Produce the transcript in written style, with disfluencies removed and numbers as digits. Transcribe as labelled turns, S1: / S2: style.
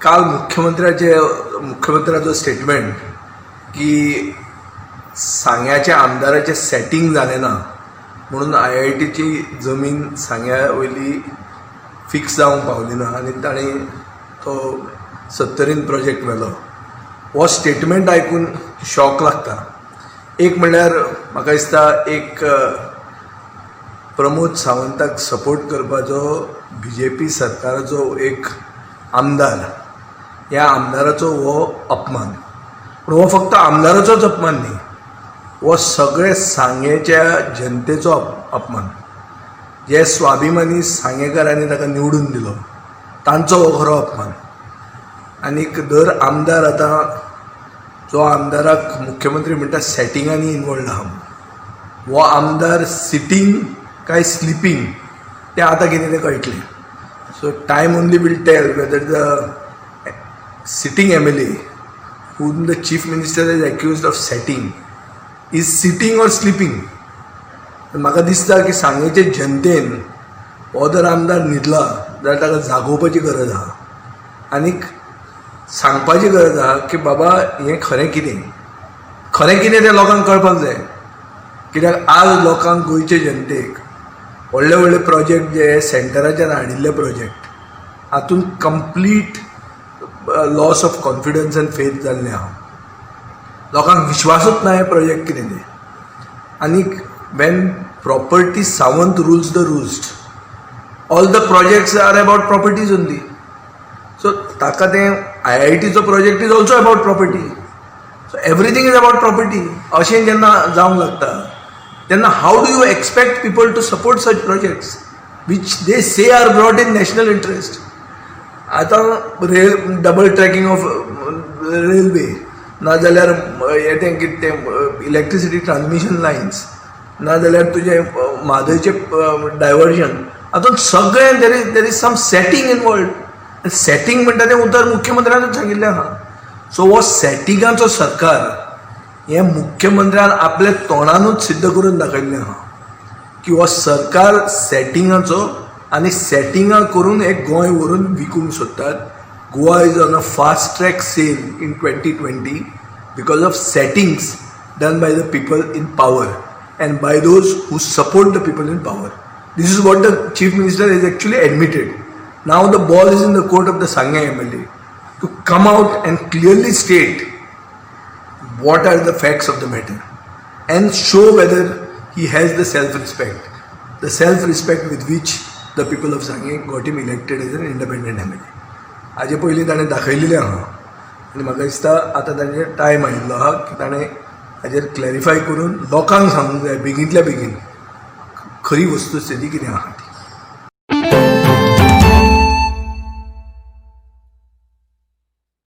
S1: काल मुख्यमंत्र्याचो स्टेटमेंट की सांग्याच्या आमदाराचें सेटींग जालें ना म्हणून आयआयटीची जमीन सांग्या वयली फिक्स जावंक पावली ना आनी तांणी तो सत्तरीन प्रोजेक्ट व्हेलो, हो स्टेटमेंट आयकून शॉक लागता. एक म्हणल्यार म्हाका दिसता एक प्रमोद सावंताक सपोर्ट करपाचो बीजेपी सरकाराचो एक आमदार, ह्या आमदाराचो हो अपमान. पूण हो फक्त आमदाराचोच अपमान न्ही, हो सगळे सांगेच्या जनतेचो अपमान. जे स्वाभिमानी सांगेकारांनी ताका निवडून दिलो तांचो हो खरो अपमान. आनीक दर आमदार आतां जो आमदाराक मुख्यमंत्री म्हणटा सेटिंगांनी इनवॉल्ड आहा म्हणून, हो आमदार सिटींग काय स्लिपींग तें आतां कितें तें कळटलें. So time only will tell whether the sitting MLA whom the chief minister is accused of setting is sitting or sleeping. म्हाका दिसता की सांगेचे जनतेन हो जर आमदार न्हिदला जाल्यार ताका जागोवपाची गरज आहा आनीक सांगपाची गरज आहा की बाबा, हें खरें कितें, खरें कितें तें लोकांक कळपाक जाय. कित्याक आज लोकांक, गोंयचे जनतेक व्हडले व्हडले प्रोजेक्ट जे सेंटराच्यान हाडिल्ले प्रोजेक्ट, हातूंत complete loss of confidence and faith जाल्लें आहा. लोकांक विश्वासूच ना हे प्रोजेक्ट कितें ते. आनीक when property Sawant rules the roost, all the projects are about properties only. So ताका तें आयआयटीचो project is also about property, so everything is about property. अशें जेन्ना जावंक लागता तेन्ना how do you expect people to support such projects which they say are brought in national interest? आतां rail, double tracking of railway, नाजाल्यार हें तें कितें तें इलेक्ट्रिसिटी ट्रान्समिशन लायन्स, नाजाल्यार तुजें म्हादयचें डायवर्जन, हातूंत सगळें there is some setting involved. Setting म्हणटा तें उतर मुख्यमंत्र्यानूच सांगिल्लें आहा. सो हो सेटिंगाचो सरकार हें मुख्यमंत्र्यान आपल्या तोंडानूच सिद्ध करून दाखयल्लें आहा की हो सरकार सेटिंगाचो आनी सेटिंगां करून एक गोंय व्हरून विकूंक सोदतात. Goa is on a fast track sale in 2020 because of settings done by the people in power and by those who support the people in power. This is what the chief minister has actually admitted. Now the ball is in the court of the Sanguem MLA to come out and clearly state what are the facts of the matter and show whether he has the self respect, the self respect with which the people of Sanguem got him elected as an independent MLA. हाजे पयलीं ताणें दाखयलेलें आहा आनी म्हाका दिसता आतां तांचेर time आयिल्लो आहा की ताणें हाजेर क्लॅरिफाय करून लोकांक सांगूंक जाय बेगींतल्या बेगीन खरी वस्तुस्थिती कितें आहा ती.